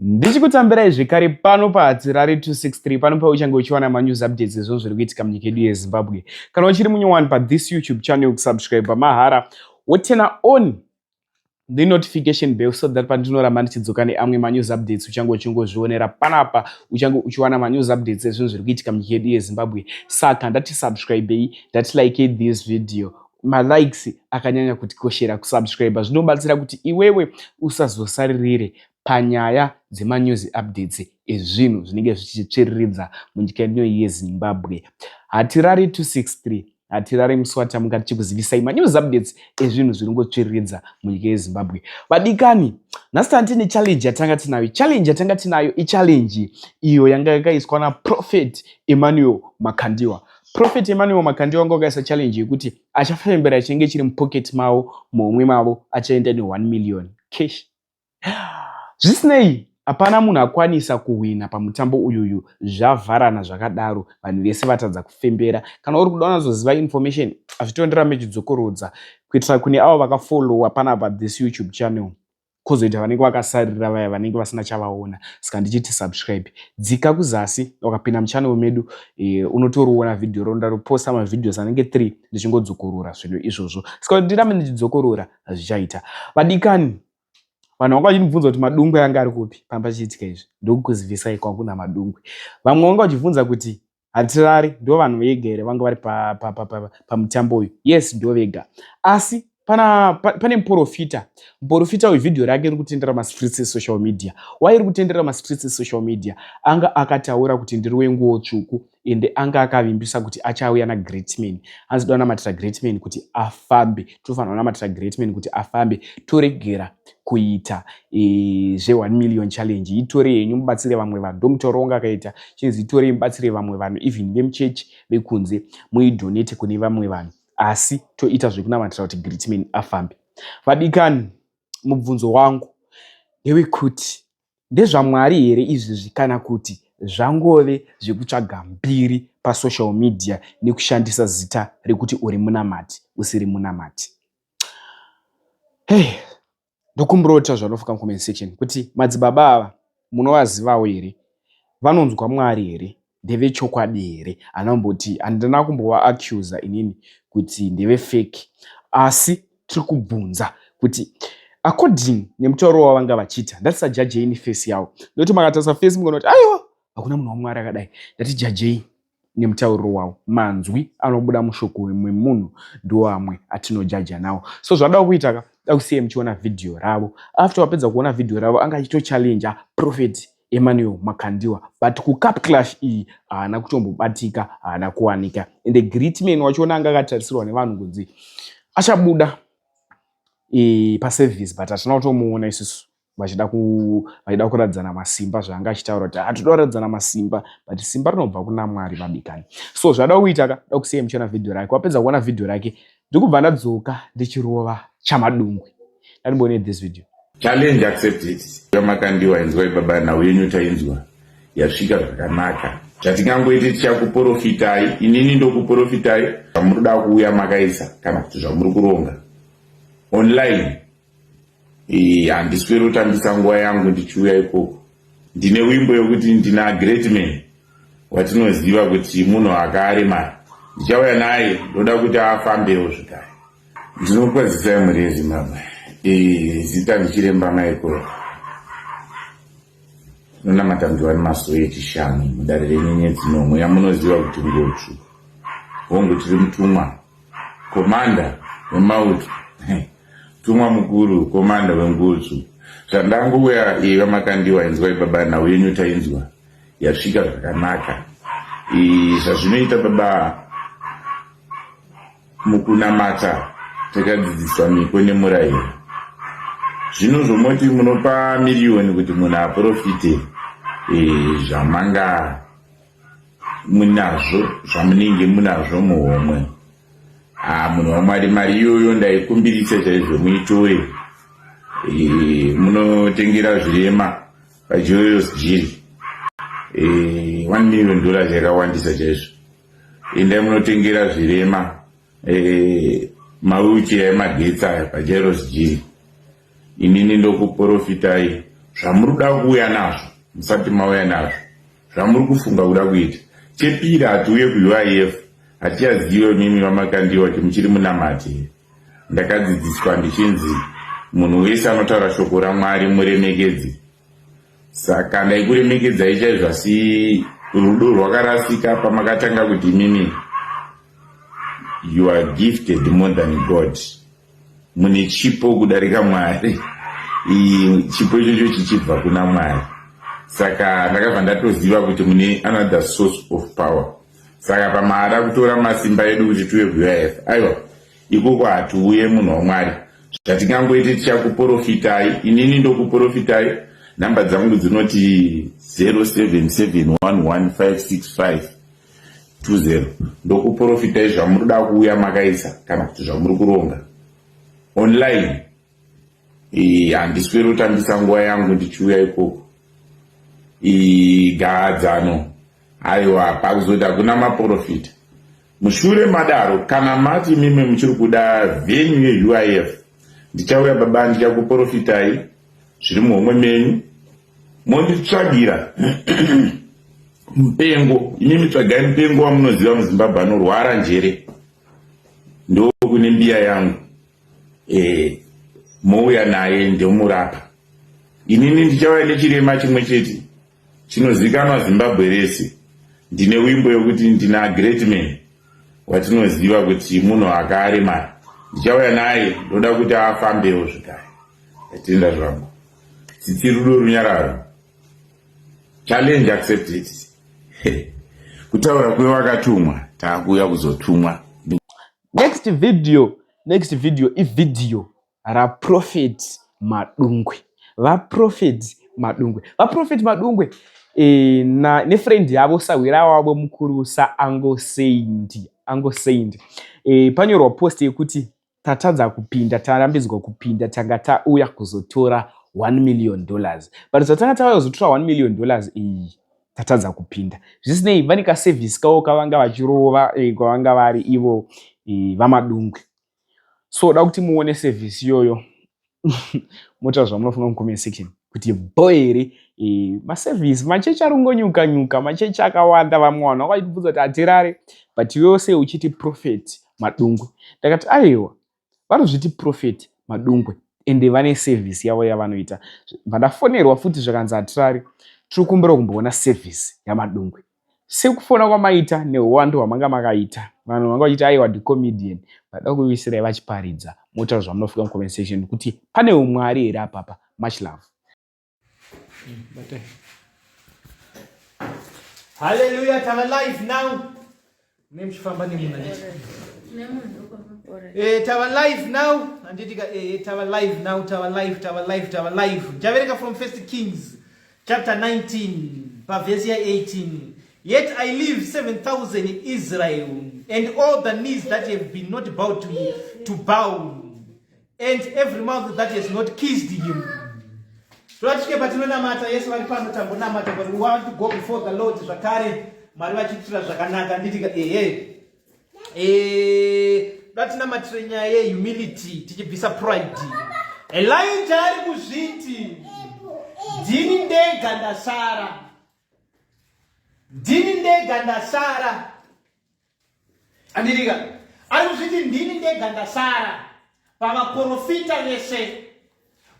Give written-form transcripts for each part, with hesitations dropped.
Ndichikutambirai zvekare pano paHatirari 263, pano pauchange uchiwana manews updates ezvinhu zviri kuitika munyika yedu yeZimbabwe. Kana uchiri munyowani pathis YouTube channel, kusubscribe mahara, woturn on the notification bell so that pandinoramba ndichidzoka neamwe manews updates, uchange uchingozvionera panapa, uchange uchiwana manews updates ezvinhu zviri kuitika munyika yedu yeZimbabwe. Saka ndati subscribei, ndati likei this video. Malikes akanyanya kutikoshera. Kusubscribe zvinobatsira kuti iwewe usazosaririre panyaya dzemanews updates ezvinhu zvinenge zvichitsviriridza munyika ino yeZimbabwe. Hatirari 263, hatirari musi watamuka tichikuzivisai manews updates ezvinhu zviri ngotsviriridza munyika yeZimbabwe. Vadikani, nhasi tanga tine challenge yatanga tinayo. Challenge yatanga tinayo ichallenge iyo yanga yakaiswa naProphet Emmanuel Makandiwa. Prophet Emmanuel Makandiwa wanga wakaisa challenge yekuti achafembera chinenge chiri mupocket mavo, muhomwe mavo, achaenda ne1 million cash. Zvisinei, hapana munhu akwanisa kuhwina pamutambo uyuyu. Zvavharana zvakadaro, vanhu vese vatadza kufembera. Kana uri kuda unazoziva information, hazvitondirambe chidzokorodza kuitira kune avo vakafollowa panapa this YouTube channel, kwozoita vanenge vakasarira vaya vanenge vasina chavaona. Saka ndichiti subscribe, dzika kuzasi, wakapinda muchannel medu unotoriona vhidhiyo ro. Ndaroposta mavideos anenge 3 ndichingodzokorora zvinhu izvozvo, saka ndirambe ndichidzokorora zvichaita. Vadikani, vanhu vanga vachindibvunza kuti Madungwe anga ari kupi pamba chiitika izvi. Ndokukuzivisai kwakuna Madungwe. Vamwe vanga vachibvunza kuti Hatirari ndo vanhu vega here vanga vari pamutambo uyu? Yes, ndo vega, asi pane muprofita. Muprofita uyu, vhidhiyo rake riri kutendera mastreets esocial media. Wai riri kutendera mastreets esocial media? Anga akataura kuti ndiri wenguo tsvuku, ende anga akavimbisa kuti achauya naGreatman. Hanzi da kunamatira Greatman kuti afambe, tofanira kunamatira Greatman kuti afambe, toregera kuita zve1 million challenge. Itore henyu mubatsire vamwe vanhu. Ndomutauro wanga akaita, chinzi itorei mubatsire vamwe vanhu, even vemuchechi, vekunze, muidonate kune vamwe vanhu, asi toita zvekunamatira kuti Greatman afambe. Vadikani, mubvunzo wangu ndewekuti ndezvaMwari here izvizvi, kana kuti zvangove zvekutsvaga mbiri pasocial media nekushandisa zita rekuti uri munamati usiri munamati? Hey, ndokumbirawo zvanofuka mucomment section kuti madzibaba ava munovazivawo here? Vanonzwa Mwari here? Ndevechokwadi here? Hanamboti, handina kumbova-accusa inini kuti ndevefake, asi tiri kubvunza kuti according nemutauro wavanga vachiita, ndatisajajei neface yavo, nokuti makatarisa face mukaona kuti aiwa, hakuna munhu waMwari akadai. Ndatijajei nemutauriro wavo. Manzwi anobuda mushoko memunhu ndo amwe atinojaja nawo. So zvada kuita ka, da kusiyai muchiona vhidhiyo ravo. After wapedza kuona vhidhiyo ravo, anga achitochallenja Prophet Emmanuel Makandiwa, but kucup clash iyi haana kutombobatika, haana kuwanika. Ende Greatman wachiona anga akatarisirwa nevanhu kunzi achabuda paservice, but hatina kutomuona isusu. Vachida kuratidzana masimba, zvaanga achitaura kuti hatoda kuratidzana masimba, but simba rinobva kuna Mwari, vadikani. So zvada kuita ka, da kusiyai muchiona vhidhiyo rake. Wapedza kuona vhidhiyo rake, ndikubva ndadzoka ndichirova chaMadungwe. Ndandimboone this video. Challenge accepted. Makandiwa, inzwai baba, nhau yenyu tainzwa, yasvika zvakanaka. Zvatingangoiti, tichakuprofitai, inini ndokuprofitai zvamuri kuda kuuya makaisa kana kuti zvamuri kuronga online. Handisweri kutambisa nguva yangu ndichiuya ikoko. Ndine wimbo yokuti ndina Greatman watinoziva kuti munhu akaremara, ndichauya naye, ndoda kuti afambewo zvekare. Ndinokwazisai mhuri yeZimbabwe. Zita ndiChiremba Michael, nonamata mudiwani masowe echishanu mudare renyenyedzi nomwe yamunoziva kuti Ngotsvu. Hongu, tiri mutumwa, komanda wemauto, tumwa mukuru, komanda wengutsvu. Zvandangouya iva Makandiwa, inzwai baba, nhau yenyu tainzwa, yasvika zvakanaka. Zvazvinoita baba, mukunamata takadzidziswa miko nemurayiro. Zvino zvomoti munopa miriyoni kuti munhu aprofite zvamanga munazvo, zvamunenge munazvo muhomwe. Munhu waMwari, mari iyoyo ndaikumbirisa chaizvo muitore munotengera zvirema paJoyous Jiri. $1 million yakawandisa chaizvo. Endai munotengera zvirema mawheelchair emagetsi aya paJairos Jiri. Inini ndokuprofitai. Zvamuri kuda kuuya nazvo musati mauya nazvo, zvamuri kufunga kuda kuita. Chepiri, hatiuye kuUIF, hatichazive mimi vaMakandiwa kuti muchiri munamati here. Ndakadzidziswa ndichinzi munhu wese anotaura shoko raMwari muremekedzi. Saka ndaikuremekedzai chaizvo, asi rudo rwakarasika pamakatanga kuti imimi you are gifted more than God, mune chipo kudarika Mwari, chipo ichocho chichibva kuna Mwari. Saka ndakabva ndatoziva kuti mune another source of power. Saka pamaada kutora masimba edu kuti tuve kuUIF, aiwa, ikoko hatiuye, munhu waMwari. Zvatingangoite, tichakuprofitai. Inini ndokuprofitai. Nhamba dzangu dzinoti 0771156520. Ndokuprofitai zvamuri kuda kuuya makaisa kana kuti zvamuri kuronga online. Handisweri kutambisa nguva yangu ndichiuya ikoko. Gahadzano, aiwa, pakuzoti hakuna maprofita. Mushure madaro, kana mati mime muchiri kuda venue yeUIF, ndichauya baba, ndichakuprofitai zviri muhomwe menyu. Monditsvagira mupengo imimi, tsvagai mupengo wamunoziva muZimbabwe anorwara njere, ndokune mbiya yangu. Mouya naye, ndomurapa. Inini ndichauya nechirema chimwe chete chinozikanwa Zimbabwe rese. Ndine wimbo yokuti ndina great man watinoziva kuti munhu akaremara, ndichauya naye, ndoda kuti afambewo zvekare. Ndatenda zvangu. Tsitsi, rudo, runyararo. Challenge accepted. Kutaura kwewakatumwa, taakuuya kuzotumwa. Next video, next video ivideo raProphet Madungwe. VaProphet Madungwe, VaProphet Madungwe nefriend yavo, sahwira wavo mukuru saAngo Saint, Ango Saint. Panyorwa post yekuti tatadza kupinda, tarambidzwa kupinda, tanga tauya kuzotora $1 million, but zvatanga tauya kuzotora $1 million iyi, tatadza kupinda. Zvisinei, vane kaservice kavo kavanga vachirova kwavanga vari ivo vaMadungwe. So da kuti muone service iyoyo, motaura zvamunofunga mucomment section kuti bo here maservice. Machechi ari kungonyuka nyuka, machechi akawanda. Vamwe vanhu vakachibvunza kuti hatirare, but iwewo sei uchiti Prophet Madungwe? Ndakati aiwa, vanozviti Prophet Madungwe ende vane service yavo yavanoita. Vandafonerwa futi, zvakanzi hatirari, tiri kumbira kumboona service yaMadungwe. Sekufona kwamaita neuwandu hwamanga makaita, vanhu vanga vachiti aiwa, ndicomedian. Vada kuisirai vachiparidza, motaura zvamunofunga mucomment section kuti pane umwari here apapa. Much love. Hallelujah, tava live now. Nemuchifamba nemunhu, handiti? Tava live now, handiti ka? Tava live now, tava live, tava live, tava live. Ndichaverenga from First Kings chapter 19 pavhesi ya18. "Yet I leave 7000 in Israel, and all the knees that have been not bowed to bow, and every mouth that has not kissed him." Toda tisvike patinonamata. Yesu vari pano, tambonamata, but we want to go before the Lord zvakare, Mwari vachiitira zvakanaka, handiti ka? Ehe. Toda tinamatire nyaya yehumility, tichibvisa pride. Elijah ari kuzviti ndini ndega ndasara, ndini ndega ndasara, handiti ka? Ari kuzviti ndini ndega ndasara pavaprofita vese.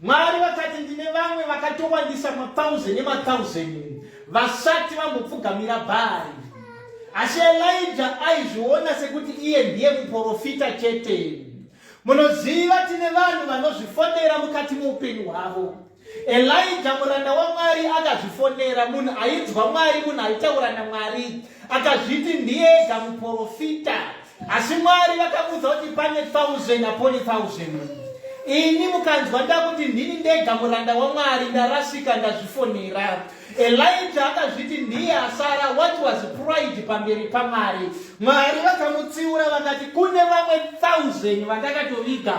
Mwari vakati ndine vamwe vakatowandisa, mathousand nemathousand, vasati vambopfugamira Bhaari. Asi Elija aizviona sekuti iye ndiye muprofita chete. Munoziva, tine vanhu vanozvifonera mukati meupenyu hwavo. Elija muranda waMwari akazvifonera, munhu ainzwa Mwari, munhu aitaura naMwari, akazviti ndiye ega muprofita. Asi Mwari vakamuudza kuti pane thousand upon thousand. Ini mukanzwa ndakuti ndini ndega muranda waMwari, ndarasika, ndazvifonera. Elija akazviti ndiye asara. What was pride pamberi paMwari. Mwari vakamutsiura, vakati kune vamwe thousand vandakatoviga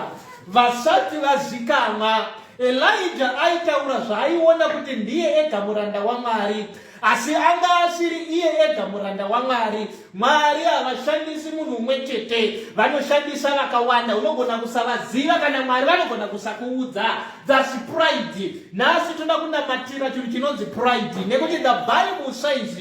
vasati vazikanwa. Elija aitaura zvaaiona kuti ndiye ega muranda waMwari. Asi anga asiri iye ega muranda waMwari. Mwari havashandisi munhu umwe chete, vanoshandisa vakawanda. Unogona kusavaziva kana Mwari vanogona kusakuudza. That's pride. Nhasi toda kunamatira chinhu chinonzi pride, nekuti the Bible says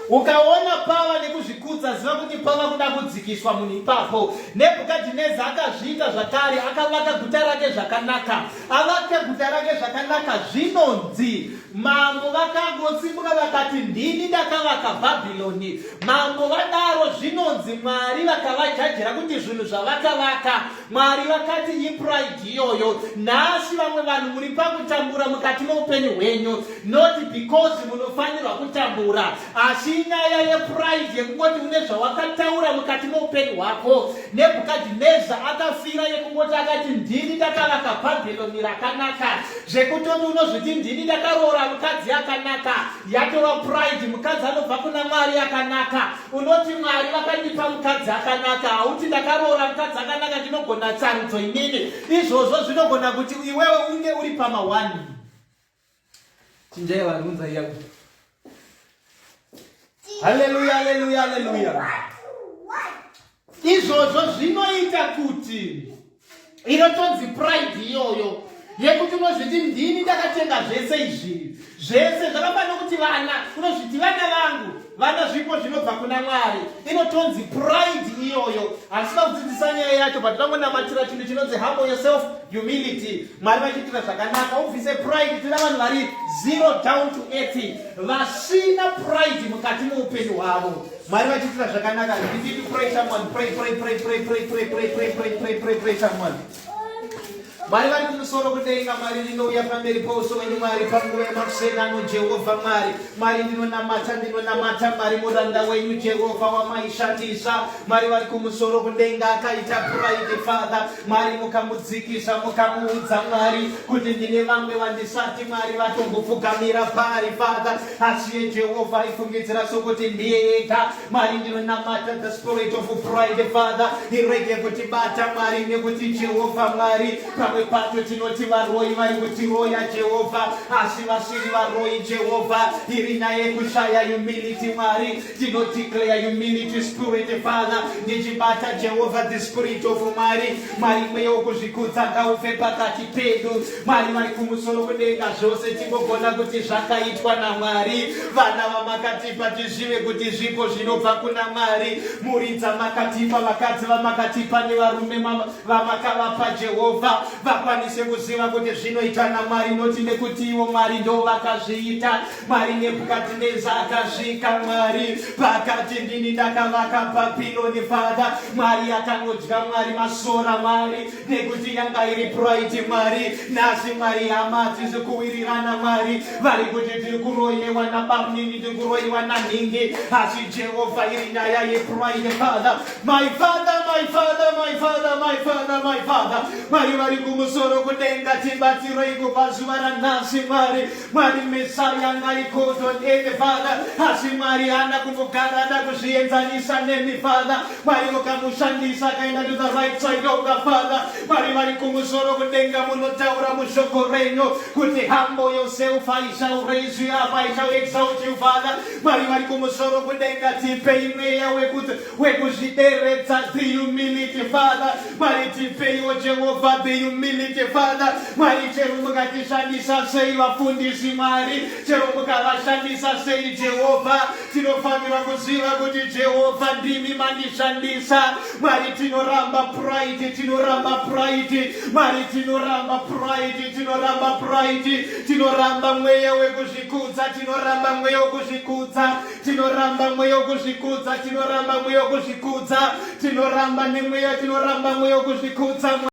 ukaona pava nekuzvikudza, ziva kuti pava kuda kudzikiswa munhu ipapo. Nebhukadhineza akazviita zvakare, akavaka guta rake zvakanaka. Avaka guta rake zvakanaka, zvinonzi mambo vakangosimuka vakati, "Ndini ndakavaka Bhabhironi." Mambo vadaro, zvinonzi Mwari vakavajajira kuti zvinhu zvavakavaka, Mwari vakati ipride iyoyo. Nhasi vamwe vanhu muri pakutambura mukati meupenyu hwenyu, not because munofanirwa kutambura, asi inyaya yepride yekungoti une zvawakataura mukati meupenyu hwako. Nebhukadhineza akafira yekungoti akati, "Ndini ndakavaka Bhabhironi rakanaka," zvekutoti unozviti, "Ndini ndakaroora mukadzi akanaka." Yatova pride. Mukadzi anobva kuna Mwari akanaka. Unoti, "Mwari vakandipa mukadzi akanaka." Hauti, "Ndakaroora mukadzi akanaka, ndinogona tsarudzo inini." Izvozvo zvinogona kuti iwewe unge uri pamawani. Chinjai vanhu, unzai yangu. Haleluya, haleluya, haleluya. Izvozvo zvinoita kuti inotonzi pride iyoyo, yekuti unozviti, "Ndini ndakatenga zvese izvi." Zvese zvakafanira kuti vana, unozviti, "Vana vangu." Vana zvipo zvinobva kuna Mwari. Inotonzi pride iyoyo. Hasina kudzidzisa nyaya yacho, but tangonamatira chinhu chinonzi humble yourself, humility. Mwari vachiitira zvakanaka, ubvise pride. Tina vanhu vari zero down to earth, vasina pride mukati meupenyu hwavo. Mwari vachiitira zvakanaka. You need to pray, someone. Pray, pray, pray, pray, pray, pray, pray, pray, pray, pray, pray, pray, someone. Mwari vari kumusoro kudenga, Mwari, ndinouya pamberi pouso wenyu, Mwari, panguva yemakuseni, Jehovha Mwari. Mwari, ndinonamata, ndinonamata, Mwari, muranda wenyu, Jehovha, wamaishandisa. Mwari vari kumusoro kudenga, akaita pride, Father. Mwari, mukamudzikisa, mukamuudza, Mwari, kuti ndine vamwe vandisati, Mwari, vatombopfugamira pari, Father, asi ye Jehovha aifungidzira sokuti ndiye ega. Mwari, ndinonamata the spirit of pride, Father, irege kutibata, Mwari, nekuti, Jehovha Mwari, pamwe pacho tinoti varoi vari kutiroya, Jehovha, asi vasiri varoi, Jehovha. Iri nyaya yekushaya humility. Mwari, tinodeclare humility spirit, Father. Ndichibata, Jehovha, the spirit of Mwari, Mwari, mweya wokuzvikudza ngaufe pakati pedu. Mwari vari kumusoro kudenga, zvose tingogona kuti zvakaitwa naMwari. Vana vamakatipa, tizive kuti zvipo zvinobva kuna Mwari. Mhuri dzamakatipa, vakadzi vamakatipa nevarume vamakavapa, Jehovha, vakwanise kuziva kuti zvinoitwa naMwari, noti nekuti ivo Mwari ndo vakazviita. Mwari, Nebhukadhineza akasvika, Mwari, pakati, "Ndini ndakavaka Bhabhironi." Father, Mwari, akanodya, Mwari, masora, Mwari, nekuti yanga iri pride. Mwari, nhasi, Mwari, hama hadzisi kuwirirana. Mwari, vari kuti tiri kuroyewa nabamnini, tiri kuroyiwa nanhingi, asi, Jehovha, iri nyaya yepride. Father, my Father, my Father, my Father, my Father, my Father, Mwari vari kumusoro kudenga, tibatsirei kubva zuva ranhasi. Mwari, Mwari, Mesaya ngaikoto ende, Father, asi Mwari haana kumbogara ada kuzvienzanisa nemi, Father. Mwari mukamushandisa, akaenda to the right side of the Father. Mwari vari kumusoro kudenga, munotaura mushoko renyu kuti, "Humble yourself, I shall raise you up, I shall exalt you." Father, Mwari vari kumusoro kudenga, tipei mweya wekuti wekuzvideredza, the humility, Father. Mwari, tipeiwo, Jehovha, the humility, Father. Mwari, chero mukatishandisa sei vafundisi, Mwari, chero mukavashandisa sei, Jehovha, tinofanira kuziva kuti, Jehovha, ndimi mandishandisa. Mwari, tinoramba pride, tinoramba pride. Mwari, tinoramba pride, tinoramba pride, tinoramba mweya wekuzvikudza, tinoramba mweya wekuzvikudza, tinoramba mweya wekuzvikudza, tinoramba mweya wekuzvikudza, tinoramba nemweya, tinoramba mweya wekuzvikudza.